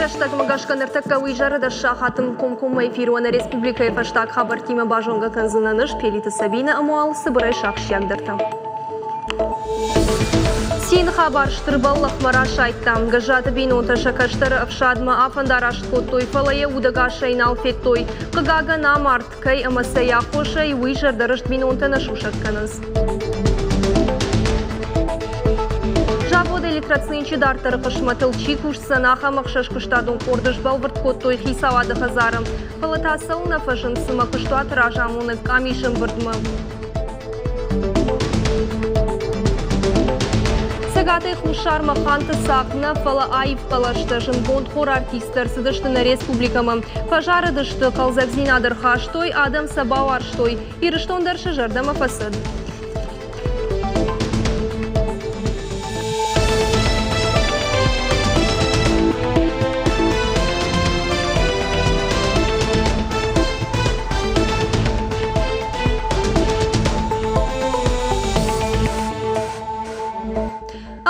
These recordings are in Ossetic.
рӕстӕгмӕ гӕсгӕ ныртӕккӕ уый зӕрдӕ сахатын комкоммӕ эфир уӕ нӕ республикӕйы фӕстаг хабӕрттимӕ базонгӕ кӕндзынӕн ӕз Пелиты Сабинӕ ӕмӕ уал цыбырӕй сахсиагдӕртӕ. Цины хабар стыр бӕллӕхмӕ расайдта. Гӕззаты бинонтӕ сӕ кӕстӕры ӕфсадмӕ афӕндараст кодтой, фӕлӕ йӕ удӕгасӕй нал федтой. Хъыгагӕн, амард. Кӕй ӕмӕ цӕй аххосӕй, уый зӕрдӕрыст бинонтӕ нӕ сусӕг кӕнынц. Завод Электроцинчы дарддӕры хъысмӕтыл чи кусдзӕн, ахӕм ӕхсӕз куыстадон къорды сбӕлвырд кодтой хицауады хӕдзары. Фӕлӕ та цӕуылнӕ фӕзынд цымӕ куыстуаты разамонӕг къамисы ӕмбырдмӕ? Цӕгатӕй Хуссармӕ Ханты цагъд нӕ, фӕлӕ аив хъӕлӕстӕ зындгонд хор артисттӕ ӕрцыдысты нӕ республикӕмӕ. Фӕзарыдысты, хъӕлдзӕгдзинад ӕрхастой, адӕм сӕ бауарзтой. Ирыстон дӕр сӕ зӕрдӕмӕ фӕцыд.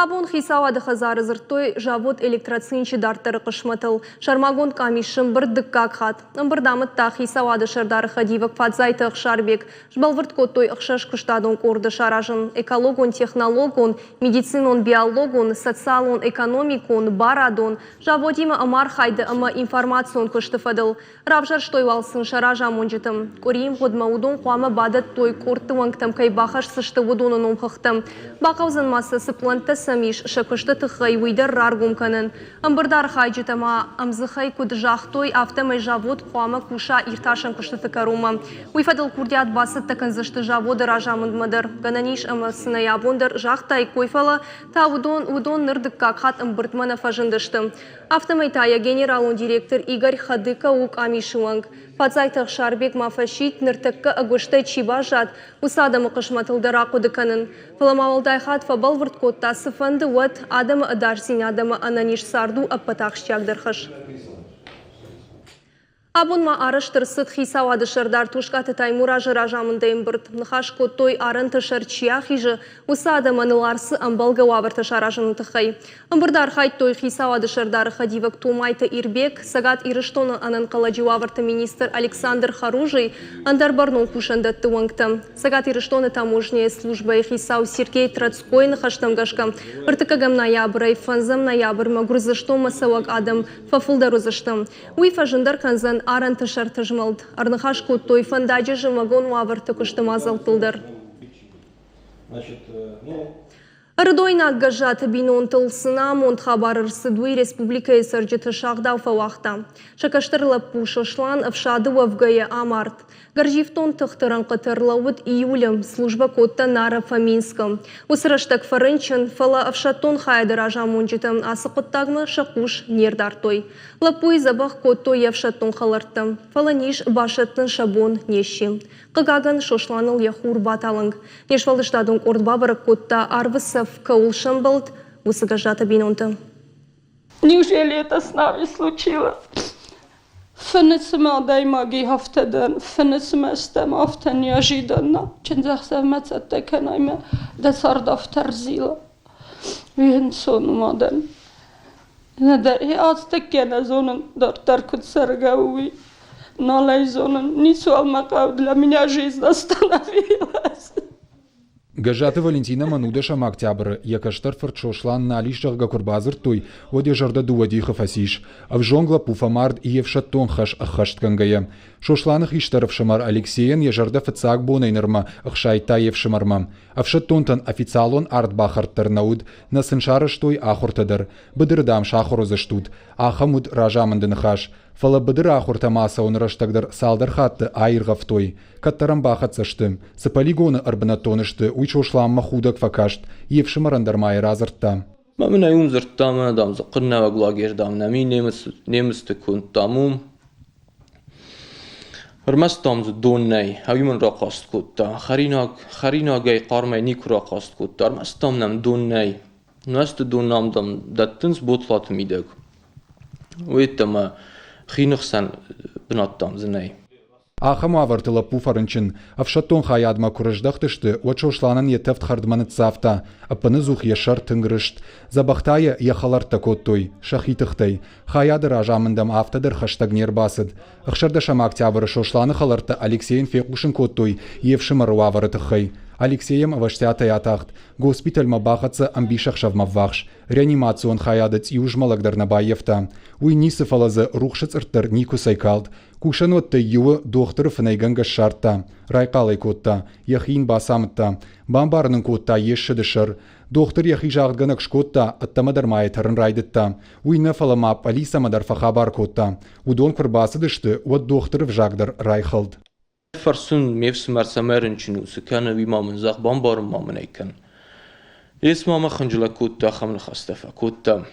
Абон хицауады хӕдзары дзырдтой завод Электроцинчы дарддӕры хъысмӕтыл. Сӕрмагонд къамис сӕмбырд дыккаг хатт. Ӕмбырд амыдта хицауады сӕрдары хӕдивӕг Фадзайты Ӕхсарбег. Сбӕлвырд кодтой ӕхсӕз куыстадон къорды саразын экологон-технологон, медицинон-биологон, социалон-экономикон, барадон, заводимӕ ӕмархайды ӕмӕ информацион куысты фӕдыл. Равзӕрстой уал сын сӕ разамонджыты. Къуырийы мгъуыдмӕ уыдон хъуамӕ бадӕттой, къордты уӕнгтӕм кӕй бахӕсдзысты, уыдоны номхыгъдтӕ. Бахъӕудзӕн ма сӕ, цы пълӕнттӕ сӕм ис сӕ куысты тыххӕй, уый дӕр раргом кӕнын. Ӕмбырды архайджытӕ ма ӕмдзыхӕй куыд загътой, афтӕмӕй завод хъуамӕ куса иртасӕн куыстыты кӕронмӕ. Уый фӕдыл курдиат бацӕттӕ кӕндзысты заводы разамындмӕ дӕр. Гӕнӕн ис ӕмӕ сын ӕй абон дӕр загътаиккой, фӕлӕ та уыдон, уыдон ныр дыккаг хатт ӕмбырдмӕ нӕ фӕзындысты. Афтӕмӕй та йӕ генералон директор Игорь Хадыко у къамисы уӕнг. Фадзайты Ӕхсарбег ма фӕсидт, ныртӕккӕ ӕгуыстӕй чи баззад, уыцы адӕмы хъысмӕтыл дӕр ахъуыды кӕнын. Фӕлӕ ма уӕлдай хатт фӕбӕлвырд кодта, цыфӕнды уӕд, адӕмы ӕдасдзинад ӕмӕ ӕнӕниз цард у ӕппӕт ахсджиагдӕр хӕс. Абон ма арӕзт ӕрцыд Хицауады сӕрдар Тускъаты Таймуразы разамындӕй ӕмбырд. Ныхас кодтой, арӕнты сӕр чи ахизы, уыцы адӕмӕн Ларсы ӕмбӕлгӕ уавӕртӕ саразыны тыххӕй. Ӕмбырды архайдтой Хицауады сӕрдары хӕдивӕг Томайты Ирбег, Цӕгат Ирыстоны ӕнӕнхъӕлӕджы уавӕрты министр Александр Харужий, ӕндӕр бӕрнон кусӕндӕтты уӕнгтӕ. Цӕгат Ирыстоны таможнӕйы службӕйы хицау Сергей Троцкойы ныхӕстӕм гӕсгӕ, ӕртыккӕгӕм ноябрӕй фӕндзӕм ноябрмӕ Гуырдзыстонмӕ цӕуӕг адӕм фӕфылдӕр уыдзысты. Уый фӕзындӕр кӕндзӕн арӕнты сӕрты змӕлд. Ӕрныхас кодтой фӕндаджы зымӕгон уавӕрты куысты мадзӕлттыл дӕр. Ӕрыдойнаг Гӕззаты бинонтыл цы нӕамонд хабар ӕрцыд, уый республикӕйы цӕрджыты сагъдау фӕуагъта. Сӕ кӕстӕр лӕппу Сослан ӕфсады уӕвгӕйӕ амард. Гӕрзифтонг тыхты рӕнхъыты ӕрлӕууыд июлы, службӕ кодта Наро-Фоминскы. Уыцы рӕстӕг фӕрынчын, фӕлӕ ӕфсӕддон хайады разамонджытӕ ацы хъуыддагмӕ сӕ хъус не рдардтой. Лӕппуйы дзӕбӕх кодтой йе фсӕддон хӕлӕрттӕ, фӕлӕ низ басӕттын сӕ бон не сси. Хъыгагӕн, Сосланыл йӕ хур баталынг. Не сфӕлдыстадон къорд бабӕрӕг кодта, арвы цӕф кӕуыл сӕмбӕлд, уыцы Гӕззаты бинонты. Неужели это с нами случилось? Фыны цыма адӕймаги афтӕ дӕн, фыны цыма стӕм афтӕ неожиданно. Чындзӕхсӕвмӕ цӕттӕ кӕнай мӕ дӕ цард афтӕ рзила. Уый ӕнцон у мадӕн. Нӕдӕр азтӕккӕ нӕ зонын, дарддӕр куыд цӕргӕ у, уый. Нал ӕй зонын, ницуал мӕ хъӕуы, для меня жизнь остановилась. Гӕззаты Валентинӕ мӕ нудӕсӕм октябры йӕ кӕстӕр фырт Сослан нал ис, зӕгъгӕ, куы ӕрбадзырдтой, уӕд йӕ зӕрдӕ дыууӕ дихы фӕцис. Ӕвзонг лӕппу фӕмард йе фсӕддон хӕс ӕххӕстгӕнгӕйӕ. Сосланы хистӕр ӕфсымӕр Алексейӕн йӕ зӕрдӕ фыццаг бонӕй нырмӕ ӕхсайдта йе фсымӕрмӕ. Ӕфсӕддонтӕн официалон ардбахӕрд дӕр нӕ уыд, нӕ сын сарӕзтой ахуыртӕ дӕр. Быдыры, дам, сахуыр уыдзыстут. Ахӕм уыд разамынды ныхас. Фӕлӕ быдыры ахуыртӕм ацӕуыны рӕстӕг дӕр цалдӕр хатты аиргъӕвтой. Кӕддӕр ӕм бахӕццӕ сты. Цы полигоны ӕрбынӕттон сты, уый Сосланмӕ худӕг фӕкаст, йе фсымӕрӕн дӕр ма йӕ радзырдта. Мӕ мын ӕй уым дзырдта, мӕнӕ, дам, дзы хъуырнӕуӕг лагерь, дам, нӕм и немыцты конд, дам, уым. Ӕрмӕст, дам, дзы дон нӕй, ӕви мын рахъаст кодта. Хӕринаг, хӕринагӕй хъармӕй никуы рахъаст кодта, ӕрмӕст, дам, нӕм дон нӕй. Нуӕзты дон нӕм, дам, дӕттынц ботлаты мидӕг. Уый йеддӕмӕ хины хсӕн бынат, дам, дзы нӕй. Ахӕм уавӕрты лӕппу фӕрынчын. Ӕфсӕддон хайадмӕ куы рыздӕхтысты, уӕд Сосланӕн йӕ тӕвд хӕрдмӕ ныццавта, ӕппыныдзух йӕ сӕр тынг рыст. Дзӕбӕх та йӕ йӕ хӕлӕрттӕ кодтой, сӕхи тыхтӕй. Хайады разамынд ӕм афтӕ дӕр хӕстӕг не рбацыд. Ӕхсӕрдӕсӕм октябры Сосланы хӕлӕрттӕ Алексейӕн фехъусын кодтой йе фсымӕры уавӕры тыххӕй. Алексей йӕм ӕвӕстиатӕй атахт. Госпитӕлмӕ бахӕццӕ ӕмбисӕхсӕвмӕ ввахс. Реанимацион хайады цъиуызмӕлӕг дӕр нӕ баййӕфта. Уый ницы, фӕлӕ дзы рухсы цъыртт дӕр никуыцӕй калд. Кусӕнуӕттӕй иуы дохтыры фынӕйгӕнгӕ ссардта, райхъал ӕй кодта, йӕхи йын бацамыдта, бамбарын ын кодта йе ссыды сӕр. Дохтыр йӕхи загъдгӕнӕг скодта, ӕддӕмӕ дӕр ма йӕ тӕрын райдыдта. Уый нӕ, фӕлӕ ма пъӕлицӕмӕ дӕр фӕхабар кодта. Уыдон куы рбацыдысты, уӕд дохтыры взаг дӕр райхӕлд. Фӕрсын, ме фсымӕр цӕмӕй рынчын у, цы кӕны, уый ма мын зӕгъ, бамбарын ма мын ӕй кӕн. Ес ма мӕ хынджылӕг кодта, ахӕм ныхӕстӕ фӕкодта.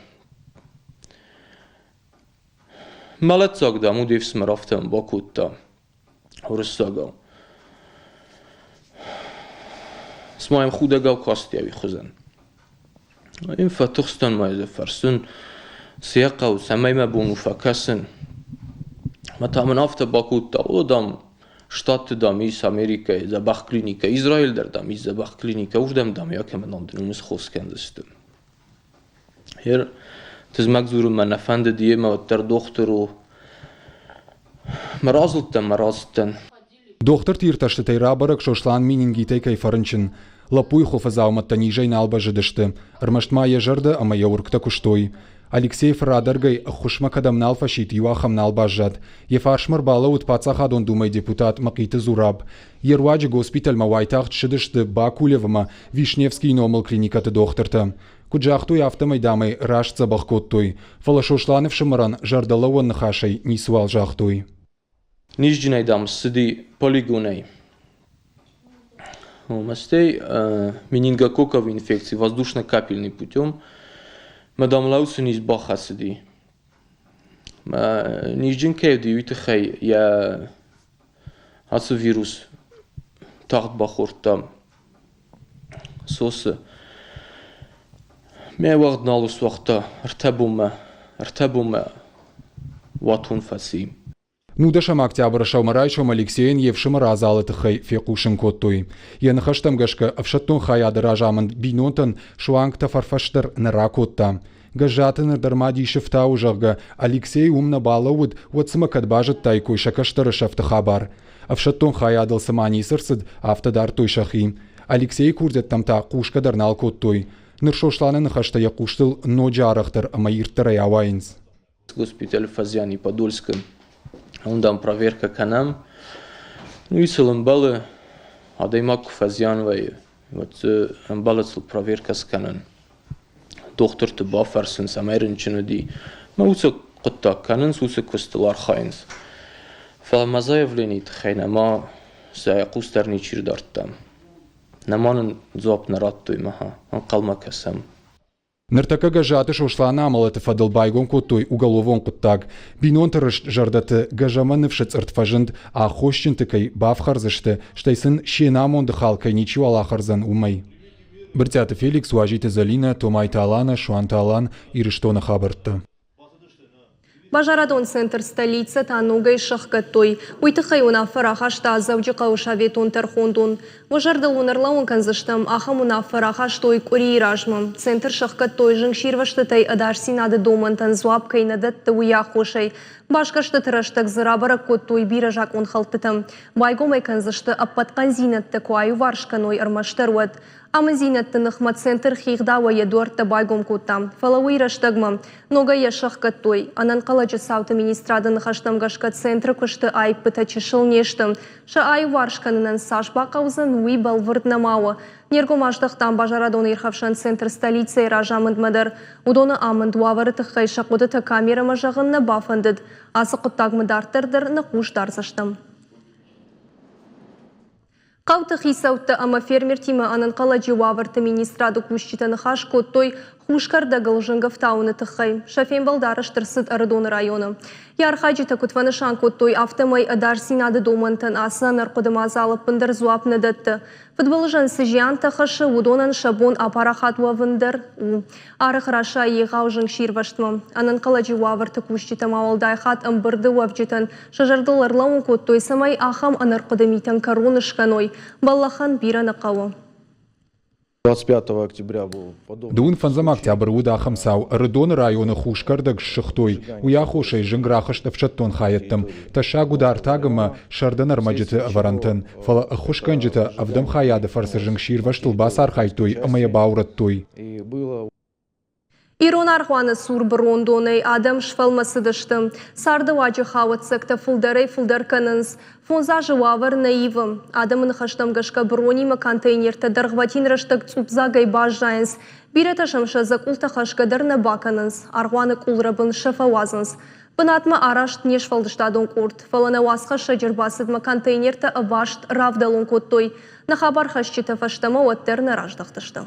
Мӕлӕтдзаг, дам, у де фсымӕр, афтӕ мын бакодта уырыссагау. Цыма йӕм худӕгау касти уый хуызӕн. Йын фӕтыхстӕн ма дзы фӕрсын, цы йӕ хъӕуы, цӕмӕй мӕ бон у фӕкӕсын. Ӕмӕ та мын афтӕ бакодта, о, дам, Штатты, дам, ис Америкӕйы дзӕбӕх клиникӕ, Израиль дӕр, дам, ис дзӕбӕх клиникӕ, уырдӕм, дам, йӕ кӕмӕн дын уым схос кӕндзысты. Гъер тызмӕг дзурын мӕ нӕ фӕндыд, йемӕ уӕддӕр дохтыр у. Мӕ разылдтӕн, мӕ рацыдтӕн. Дохтырты иртӕстытӕй рабӕрӕг Сослан менингитӕй кӕй фӕрынчын. Лӕппуйы хуылфыдзаумӕттӕ низӕй нал бӕззыдысты, ӕрмӕст ма йӕ зӕрдӕ ӕмӕ йӕ уыргтӕ куыстой. Алексей фырадӕргӕй ӕххуысмӕ кӕдӕм нал фӕсидт, иу ахӕм нал баззад. Йӕ фарсмӕ ӕрбалӕууыд Паддзахадон Думӕйы депутат Мӕхъиты Зураб. Йе руаджы госпитӕлмӕ уайтагъд ссыдысты Бакулев ӕмӕ Вишневскийы номыл клиникӕты дохтыртӕ. Куыд загътой, афтӕмӕй, дам ӕй раст дзӕбӕх кодтой. Фӕлӕ Сосланы фсымӕрӕн зӕрдӕлӕууӕн ныхасӕй ницыуал загътой. Низджынӕй, дам, ссыди полигонӕй. Мастӕй менингококковый инфекци воздушно-капельный путем. Мӕ, дам, лӕуцы низ бахӕцыди. Низджын кӕй уыди, уый тыххӕй йӕ ацы вирус тагъд бахордта сосы. Мӕ уӕгъд нал суагъта ӕртӕ бонмӕ уатон фӕци. Нудӕсӕм октябры сӕумӕрайсом Алексейӕн йе фсымӕр адзалы тыххӕй фехъусын кодтой. Йӕ ныхӕстӕм гӕсгӕ, ӕфсӕддон хайады разамынд бинонтӕн суанг тӕфӕрфӕс дӕр нӕ ракодта. Гӕззаты ныр дӕр ма дисы фтауы, зӕгъгӕ, Алексей уым нӕ балӕууыд, уӕд цымӕ кӕд базыдтаиккой сӕ кӕстӕры сӕфты хабар. Ӕфсӕддон хайадыл цыма ницы рцыд, афтӕ дардтой сӕхи. Алексейы курдиӕттӕм та хъусгӕ дӕр нал кодтой. Ныр Сосланы ныхӕстӕ йӕ хъустыл ноджы арӕхдӕр ӕмӕ ирддӕрӕй ауайынц. Госпиталь фӕзиан и Подольскы. Уым, дам, проверкӕ кӕнӕм. Ну и сыл ӕмбӕлы, адӕймаг куы фӕзиан вӕййы, уӕд дзы ӕмбӕлы сыл проверкӕ скӕнын. Дохтырты бафӕрсын, цӕмӕй рынчын уыди. Мӕ уыцы хъуыддаг кӕнынц, уыцы куыстыл архайынц. Фӕлӕ мӕ заявленийы тыххӕй нӕма сӕ хъус дӕр ничи рдардта. Нӕма нын дзуапп нӕ радтой мӕ ӕнхъӕлмӕ кӕсӕм. Ныртӕккӕ Гӕззаты Сосланы амӕлӕты фӕдыл байгом кодтой уголовон хъуыддаг. Бинонты рыст зӕрдӕты гӕзӕмӕ ныфсы цъыртт фӕзынд, аххосджынты кӕй бафхӕрдзысты, стӕй сын се намонды хал кӕй ничиуал ахӕрдзӕн, уымӕй. Брытъиаты Феликс, Уазиты Зӕлинӕ, Томайты Аланӕ, Суанты Алан, Ирыстоны хабӕрттӕ. Базарадон центр «Столица» та ногӕй сӕхгӕдтой. Уый тыххӕй уынаффӕ рахаста Дзӕуджыхъӕуы советон тӕрхондон. Уӕ зӕрдыл уын ӕрлӕууын кӕндзыстӕм, ахӕм уынаффӕ рахастой къуырийы размӕ. Центр сӕхгӕдтой зынгсирвӕзтытӕй ӕдасдзинады домӕнтӕн дзуапп кӕй нӕ дӕтты, уый аххосӕй. Басгӕрстыты рӕстӕг дзы рабӕрӕг кодтой бирӕ закъонхӕлдтытӕ. Байгом ӕй кӕндзысты, ӕппӕт хъӕндзинӕдтӕ куы аиуварс кӕной, ӕрмӕстдӕр уӕд. Амындзинӕдты ныхмӕ центр хигъдауӕй йӕ дуӕрттӕ байгом кодта, фӕлӕ уый рӕстӕгмӕ. Ногӕй йӕ сӕхгӕдтой. Ӕнӕнхъӕлӕджы цауты министрады ныхӕстӕм гӕсгӕ центры куысты аиппытӕ чысыл не сты. Сӕ аиуварс кӕнынӕн цас бахъӕудзӕн, уый бӕлвырд нӕма у. Не ргом аздӕхтам базарадон-ирхӕфсӕн центр столицӕйы разамындмӕ дӕр. Уыдоны амынд уавӕры тыххӕй сӕ хъуыдытӕ камерӕмӕ зӕгъын нӕ бафӕндыд. Ацы хъуыддагмӕ дарддӕр дӕр нӕ хъус дардзыстӕм. Хъӕуты хицӕуттӕ ӕмӕ фермертимӕ ӕнӕнхъӕлӕджы уавӕрты министрады кусджытӕ ныхас кодтой хус кӕрдӕгыл зынг ӕфтауыны тыххӕй. Сӕ фембӕлд арӕзт ӕрцыд Ӕрыдоны районы. Йӕ архайджытӕ куыд фӕнысан кодтой, афтӕмӕй ӕдасдзинады домӕнтӕн ацы ӕнӕрхъуыды мадзал ӕппындӕр дзуапп нӕ дӕтты. Фыдбылызӕн цы зиантӕ хӕссы, уыдонӕн сӕ бон апарахат уӕвын дӕр у. Арӕх расайы егъау зынгсирвӕзтмӕ. Ӕнӕнхъӕлӕджы уавӕрты кусджытӕ ма уӕлдай хатт ӕмбырды уӕвджытӕн сӕ зӕрдыл ӕрлӕууын кодтой, цӕмӕй ахӕм ӕнӕрхъуыды митӕн кӕрон скӕной. Бӕллӕхӕн бирӕ нӕ хъӕуы. 25 октября был подобный. Дыууын фӕндзӕм октябры уыд ахӕм цау. Ӕрыдоны районы хус кӕрдӕг ссыгътой. Уый аххосӕй зынг рахызт ӕфсӕддон хайӕдтӕм. Тӕссаг уыд артаг ӕмӕ сӕрдӕн ӕрмӕджыты ӕвӕрӕнтӕн. Фӕлӕ ӕххуысгӕнджытӕ ӕвдӕм хайады фӕрцы зынгсирвӕзтыл бацархайдтой ӕмӕ йӕ баурӕдтой. Ирон аргъуаны цур бырондонӕй адӕм сфӕлмӕцыдысты. Цардыуаджы хауӕццӕгтӕ фылдӕрӕй-фылдӕр кӕнынц. Фондз азы уавӕр нӕ ивы. Адӕмы ныхӕстӕм гӕсгӕ быронимӕ контейнертӕ дӕргъвӕтин рӕстӕг цъупдзагӕй баззайынц. Бирӕтӕ сӕм сӕ дзӕкъултӕ хӕсгӕ дӕр нӕ бакӕнынц. Аргъуаны къулрӕбын сӕ фӕуадзынц. Бынатмӕ араст не сфӕлдыстадон къорд, фӕлӕ нӕ уацхӕссӕджы ӕрбацыдмӕ контейнертӕ ӕваст равдӕлон кодтой. Нӕ хабархӕсджытӕ фӕстӕмӕ уӕддӕр нӕ раздӕхтысты.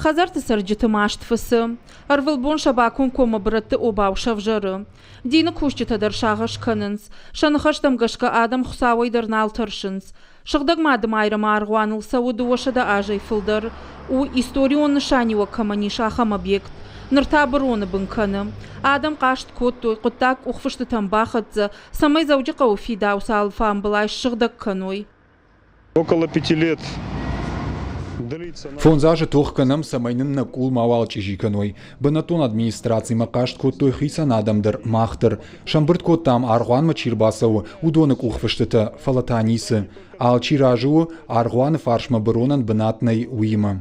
Хӕдзӕртты цӕрджыты маст фыцы. Ӕрвылбон сӕ бакомкоммӕ бырӕтты обау сӕвзӕры. Дины кусджытӕ дӕр сагъӕс кӕнынц. Сӕ ныхӕстӕм гӕсгӕ адӕм Хуыцауӕй дӕр нал тӕрсынц. Сыгъдӕг Мадымайрӕмы аргъуаныл цӕуы 200 азӕй фылдӕр. У, историон нысаниуӕг кӕмӕн ис, ахӕм объект. Ныр та быроны бын кӕны. Адӕм хъаст кодтой, хъуыддаг къухфыстытӕм бахӕццӕ, цӕмӕй Дзӕуджыхъӕуы фидауц алфамбылай ссыгъдӕг кӕной. Около пяти лет Фондз азы тох кӕнӕм, цӕмӕй нын нӕ къул мауал чъизи кӕной. Бынӕттон администрацимӕ хъаст кодтой хицӕн адӕм дӕр, мах дӕр. Сӕмбырд кодтам, аргъуанмӕ чи рбацӕуы, уыдоны къухфыстытӕ, фӕлӕ та ницы. Алчи разы у, аргъуаны фарсмӕ быронӕн бынат нӕй, уыимӕ.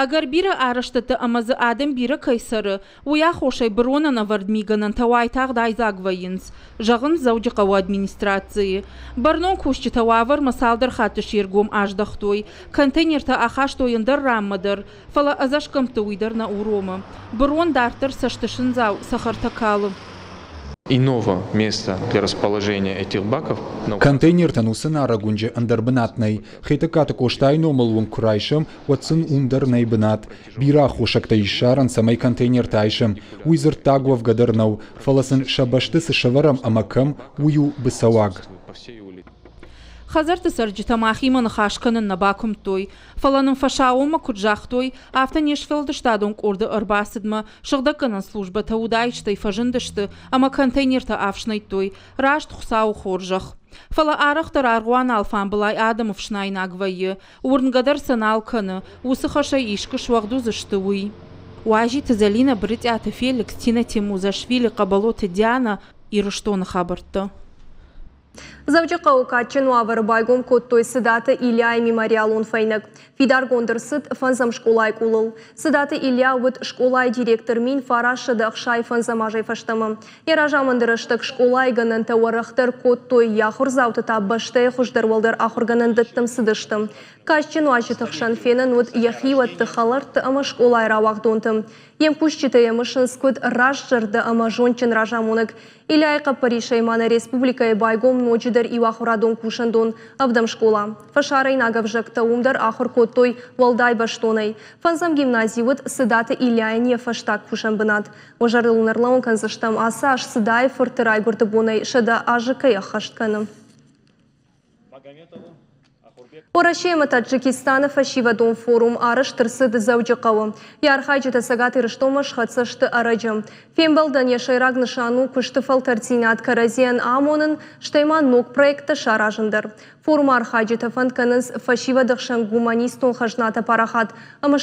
Ӕгӕр бирӕ арӕзтӕдтӕ ӕмӕ дзы адӕм бирӕ кӕй цӕры, Уый аххосӕй быронӕн ӕвӕрд мигӕнӕнтӕ уайтагъд айдзаг вӕййынц, зӕгъынц Дзӕуджыхъӕуы администрацийы. Бӕрнон кусджытӕ уавӕрмӕ цалдӕр хатты се ргом аздӕхтой, контейнертӕ ахастой ӕндӕр ранмӕ дӕр, фӕлӕ ӕдзӕсгӕмтты уый дӕр нӕ уромы. Бырон дарддӕр цӕстысындзау цӕхӕртӕ калы. Иного места для расположения этих баков. Контейнертӕн уыцы нарӕг уынджы ӕндӕр бынат нӕй. Хетӕгкаты Къостайы номыл уынг куы райсӕм, уӕд сын уым дӕр нӕй бынат. Бирӕ аххосӕгтӕ ис ссарӕн, цӕмӕй контейнертӕ айсӕм. Уый дзырддаг уӕвгӕ дӕр нӕу, фӕлӕ сын сӕ бӕсты цы сӕвӕрӕм ӕмӕ кӕм, уый у быцӕуаг. Хӕдзӕртты цӕрджытӕ махимӕ ныхас кӕнын нӕ бакуымдтой, фӕлӕ нын фӕсаууонмӕ куыд загътой, афтӕ не сфӕлдыстадон къорды ӕрбацыдмӕ сыгъдӕггӕнӕн службӕтӕ удаистӕй фӕзындысты ӕмӕ контейнертӕ ӕфснайдтой, раст Хуыцауы хорзӕх. Фӕлӕ арӕхдӕр аргъуаны алфамбылай адӕмы фснаинаг вӕййы, Уырнгӕ дӕр сӕ нал кӕны, уыцы хӕсӕй искуы суӕгъд уыдзысты, уый. Уазиты Зӕлинӕ, Брытъиаты Феликс, Тина Темузашвили, Хъӕбӕлоты Дианӕ, Ирыстоны хабӕрттӕ. Дзӕуджыхъӕуы кадджын уавӕры байгом кодтой Цыдаты Ильяйы мемориалон фӕйнӕг. Фидаргонд ӕрцыд фӕндзӕм скъолайы къулыл. Цыдаты Илья уыд скъолайы директор 1965 азӕй фӕстӕмӕ. Йӕ разамынды рӕстӕг скъолайы гӕнӕнтӕ уӕрӕхдӕр кодтой, йӕ ахуырдзаутӕ та бӕстӕйы хуыздӕр уӕлдӕр ахуыргӕнӕндӕттӕм цыдысты. Кадджын уазджыты хсӕн фенӕн уыд йӕ хиуӕтты, хӕлӕртты ӕмӕ скъолайы рауагъдонты. Йе мкусджытӕ йӕ мысынц куыд рӕстзӕрдӕ ӕмӕ зондджын разамонӕг. Ильяйы хъӕппӕрисӕй ма нӕ республикӕйы байгом ноджыдӕр иу ахуырадон кусӕндон ӕвдӕм скъола. Фӕсарӕйнаг ӕвзӕгтӕ уым дӕр ахуыр кодтой уӕлдай бӕстонӕй. Фӕндзӕм гимнази уыд Цыдаты Ильяйӕн йӕ фӕстаг кусӕн бынат. Уӕ зӕрдыл уын ӕрлӕууын кӕндзыстӕм, ацы аз Цыдайы фырты райгуырды бонӕй 100 азы кӕй ӕххӕст кӕны. Уӕрӕсе ӕмӕ Таджикистаны фӕсивӕдон форум арӕзт ӕрцыд Дзӕуджыхъӕуы. Йӕ архайджытӕ Цӕгат Ирыстонмӕ схӕццӕ сты ӕрӕджы. Фембӕлдӕн йӕ сӕйраг нысан у куысты фӕлтӕрддзинад кӕрӕдзийӕн амонын, стӕй ма ног проекттӕ саразын дӕр. Форумы архайджытӕ фӕнд кӕнынц фӕсивӕды хсӕн гуманистон хӕзнатӕ парахат ӕмӕ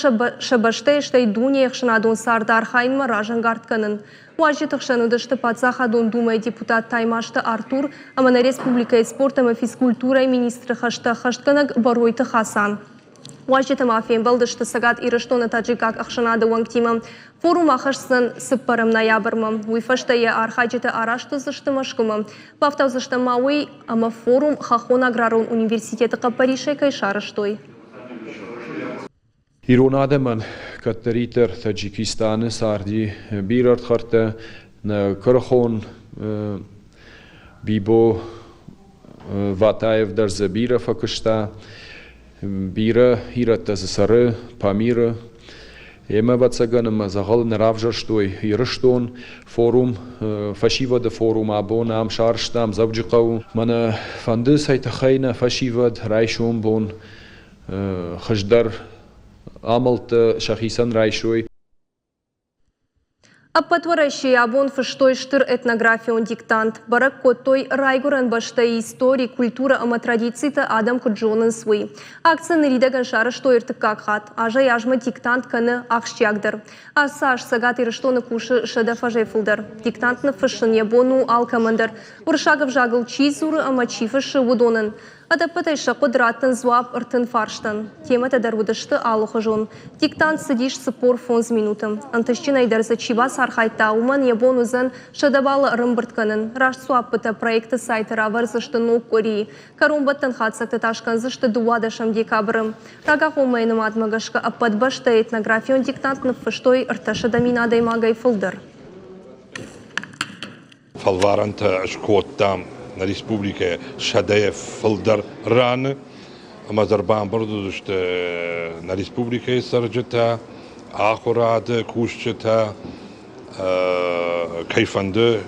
сӕ бӕстӕйы, стӕй дунейы ӕхсӕнадон царды архайынмӕ разӕнгард кӕнын. Уазджыты хсӕн уыдысты Паддзахадон Думӕйы депутат Таймазты Артур ӕмӕ нӕ республикӕйы спорт ӕмӕ физкультурӕйы министры хӕстӕ ӕххӕстгӕнӕг Бӕройты Хасан. Уазджытӕ ма фембӕлдысты Цӕгат Ирыстоны таджикаг ӕхсӕнады уӕнгтимӕ. Форум ахӕсдзӕн цыппӕрӕм ноябрмӕ. Уый фӕстӕ йӕ архайджытӕ араст уыдзысты Мӕскуымӕ. Бафтаудзыстӕм ма уый, ӕмӕ форум Хӕххон аграрон университеты хъӕппӕрисӕй кӕй сарӕзтой. Ирон адӕмӕн кӕддӕриддӕр Таджикистаны царди бирӕ ӕрдхӕрдтӕ, нӕ куырыхон Бибо Ватаев дӕр дзы бирӕ фӕкуыста, бирӕ ирӕттӕ дзы цӕры Памиры. Ӕмӕ, ӕвӕццӕгӕн, ӕмӕ дзӕгъӕлы нӕ равзӕрстой Ирыстон форум, фӕсивӕды форум абон ам сарӕзтам Дзӕуджыхъӕуы. Мӕнӕ фӕнды цӕй тыххӕй нӕ фӕсивӕд райсом бон хуыздӕр амӕлттӕ сӕхицӕн райсой. Ӕппӕт Уӕрӕсейы абон фыстой стыр этнографион диктант. Бӕрӕг кодтой, райгуырӕн бӕстӕйы истори, культурӕ ӕмӕ традицитӕ адӕм куыд зонынц, уый. Акци ныридӕгӕн сарӕзтой ӕртыккаг хатт. Азӕй-азмӕ диктант кӕны ахсджиагдӕр. Ацы аз Цӕгат Ирыстоны кусы 100 фӕзӕй фылдӕр. Диктант ныффыссын йӕ бон у алкӕмӕн дӕр. Уырыссаг ӕвзагыл чи дзуры ӕмӕ чи фыссы, уыдонӕн. Ӕдӕппӕтӕй сӕ хъуыд раттын дзуапп 30 фарстӕн. Темӕтӕ дӕр уыдысты алыхуызон. Диктант цыдис 45 минуты. Ӕнтыстджынӕй дӕр дзы чи бацархайдта, уымӕн йӕ бон уыдзӕн 100 баллы ӕрӕмбырд кӕнын. Раст дзуаппытӕ проекты сайты равӕрдзысты ног къуырийы. Кӕронбӕттӕн хатдзӕгтӕ та скӕндзысты 12 декабры. Рагагъоммӕйы нымадмӕ гӕсгӕ ӕппӕт бӕстӕйы этнографион диктант ныффыстой 300 000 адӕймагӕй фылдӕр. Фӕлварӕнтӕ скодтам нӕ республикӕйы сӕдӕйӕ фылдӕр раны ӕмӕ дзы ӕрбамбырд уыдысты нӕ республикӕйы цӕрджытӕ, ахуырады кусджытӕ, кӕй фӕнды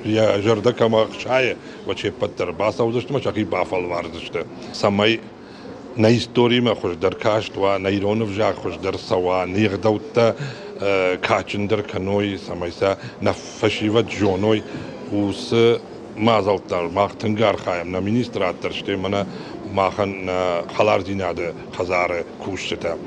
йӕ зӕрдӕ кӕмӕ хсайы, уӕд се ппӕт дӕр бацӕудзысты ӕмӕ сӕхи бафӕлвардзысты, цӕмӕй нӕ историмӕ хуыздӕр каст уа, нӕ ирон ӕвзаг хуыздӕр цӕуа, не гъдӕуттӕ кадджындӕр кӕной, цӕмӕй сӕ нӕ фӕсивӕд зоной, уыцы мадзӕлттӕ мах тынг архайӕм, нӕ министрад дӕр, стӕй мӕнӕ махӕн нӕ хӕлардзинады хӕдзары кусджытӕ.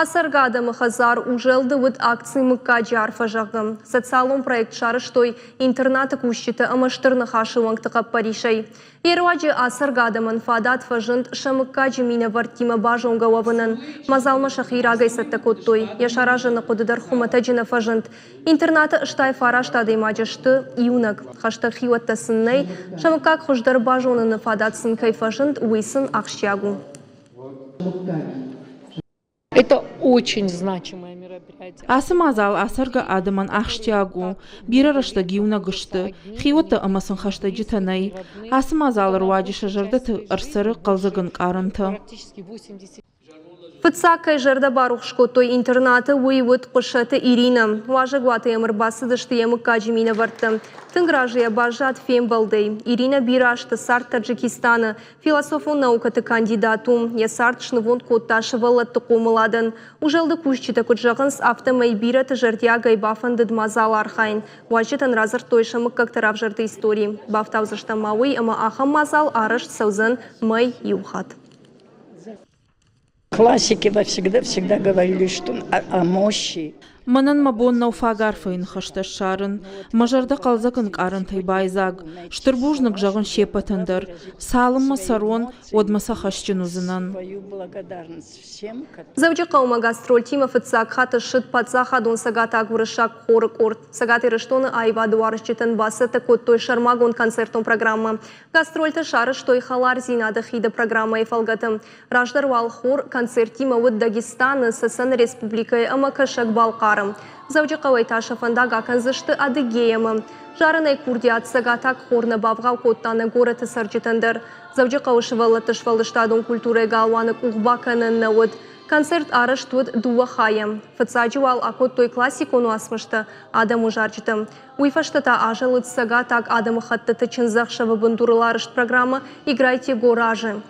Ацӕргӕ адӕмы хӕдзар Узӕлды уыд акци Мыггаджы арфӕ, зӕгъгӕ. Социалон проект сарӕзтой интернаты кусджытӕ ӕмӕ Стыр Ныхасы уӕнгты хъӕппӕрисӕй. Йе руаджы ацӕргӕ адӕмӕн фадат фӕзынд сӕ мыггаджы минӕвӕрттимӕ базонгӕ уӕвынӕн. Мадзалмӕ сӕхи рагӕй цӕттӕ кодтой. Йӕ саразыны хъуыды дӕр хуымӕтӕджы нӕ фӕзынд. Интернаты 89 адӕймаджы сты иунӕг. Хӕстӕг хиуӕттӕ сын нӕй. Сӕ мыггаг хуыздӕр базоныны фадат сын кӕй фӕзынд, уый сын ахсджиаг у. Это очень значимое мероприятие. Ацы мадзал ацӕргӕ адӕмӕн ахсджиаг у. Бирӕ рӕстӕг иунӕг сты, хиуӕттӕ ӕмӕ сын хӕстӕджытӕ нӕй. Ацы мадзалы руаджы сӕ зӕрдӕты ӕрцӕры хъӕлдзӕг ӕнкъарӕнтӕ. Фыццаг кӕй зӕрдӕ барухс кодтой интернаты, уый уыд Хъуысаты Иринӕ. Уазӕгуаты йӕм ӕрбацыдысты йӕ мыггаджы минӕвӕрттӕ. Тынг разыйӕ баззад фембӕлдӕй. Иринӕ бирӕ азты цард Таджикистаны. Философон наукӕты кандидат у. Йӕ цард снывонд кодта сывӕллӕтты хъомыладӕн. Узӕлды кусджытӕ куыд зӕгъынц, афтӕмӕй бирӕты зӕрдиагӕй бафӕндыд мадзал архайын. Уазджытӕн радзырдтой сӕ мыггӕгты равзӕрды истори. Бафтаудзыстӕм ма уый, ӕмӕ ахӕм мадзал арӕзт цӕудзӕн мӕй иу хатт. Классики всегда, всегда говорили, что о мощи. Мӕнӕн мӕ бон нӕу фаг арфӕйы ныхӕстӕ ссарын. Мӕ зӕрдӕ хъӕлдзӕг ӕнкъарӕнтӕй байдзаг. Стыр бузныг зӕгъын се ппӕтӕн дӕр. Цалынмӕ цӕрон, уӕдмӕ сӕ хӕсджын уыдзынӕн. Дзӕуджыхъӕумӕ гастрольтимӕ фыццаг хатт ссыд паддзахадон цӕгатаг уырыссаг хоры къорд. Цӕгат Ирыстоны аивадуарзджытӕн бацӕттӕ кодтой сӕрмагонд концертон программӕ. Гастрольтӕ сарӕзтой хӕлардзинады хиды программӕйы фӕлгӕты. Раздӕр уал хор концерттимӕ уыд Дагестаны, Цӕцӕны республикӕйы ӕмӕ Кӕсӕг-Балхъары. Дзӕуджыхъӕуӕй та сӕ фӕндаг акӕндзысты Адыгейӕмӕ. Зарынӕй курдиат цӕгатаг хор нӕ бавгъау кодта нӕ горӕты цӕрджытӕн дӕр. Дзӕуджыхъӕуы сывӕллӕтты сфӕлдыстадон культурӕйы галуаны къух бакӕнӕн нӕ уыд. Концерт арӕзт уыд дыууӕ хайӕ. Фыццаджы уал акодтой классикон уацмыстӕ, адӕмон зарджытӕ. Уый фӕстӕ та азӕлыд цӕгатаг адӕмыхӕттыты чындзӕхсӕвы бындурыл арӕзт программӕ «Играйте горажи».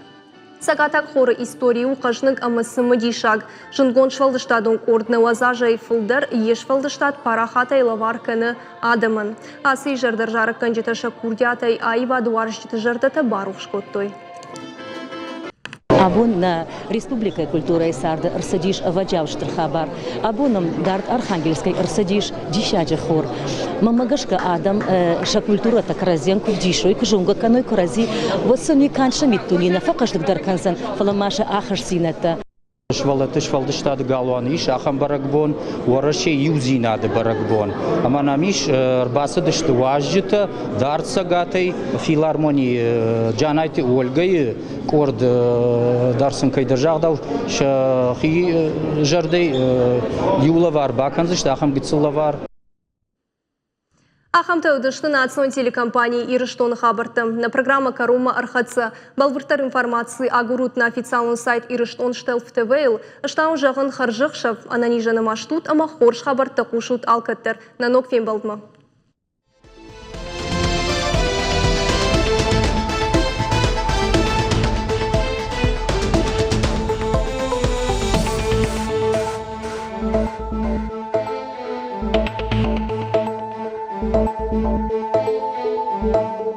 Цӕгатаг хоры истори у хъӕзныг ӕмӕ цымыдисаг. Зындгонд сфӕлдыстадон къорд 90 азӕй фылдӕр йе сфӕлдыстад парахатӕй лӕвар кӕны адӕмӕн. Ацы изӕр дӕр зарӕггӕнджытӕ сӕ курдиатӕй аивадуарзджыты зӕрдӕтӕ барухс кодтой. Абон нӕ республикӕйы культурӕйы царды ӕрцыдис ӕвӕджиау стыр хабар. Абон нӕм дард Архангельскӕй ӕрцыдис диссаджы хор. Мӕнмӕ гӕсгӕ адӕм сӕ культурӕтӕ кӕрӕдзийӕн куы вдисой, куы зонгӕ кӕной кӕрӕдзи, уӕд сын уый канд сӕ миддуне нӕ фӕхъӕздыгдӕр кӕндзӕн, фӕлӕ ма сӕ ахастдзинӕдтӕ. Сывӕллӕтты сфӕлдыстады галуаны ис ахӕм бӕрӕгбон, Уӕрӕсейы иудзинады бӕрӕгбон. Ӕмӕ нӕм ис ӕрбацыдысты уазджытӕ дард цӕгатӕй, филармонийы Джанайты Ольгӕйы къорд дӕр сын кӕйдӕр загъдау сӕхи зӕрдӕй иу лӕвар бакӕндзысты, ахӕм гыццыл лӕвар. Ахӕмтӕ уыдысты национ телекомпани Ирыстоны хабӕрттӕ. Нӕ программӕ кӕронмӕ ӕрхӕццӕ. Бӕлвырддӕр информаци агурут нӕ официалон сайт Ирыстон Штелф ТВ-йыл. Ӕз зӕгъын хӕрзӕхсӕв, ӕнӕнизӕн ма стут ӕмӕ хорз хабӕрттӕ хъусут алкӕддӕр. Нӕ ног фембӕлдмӕ.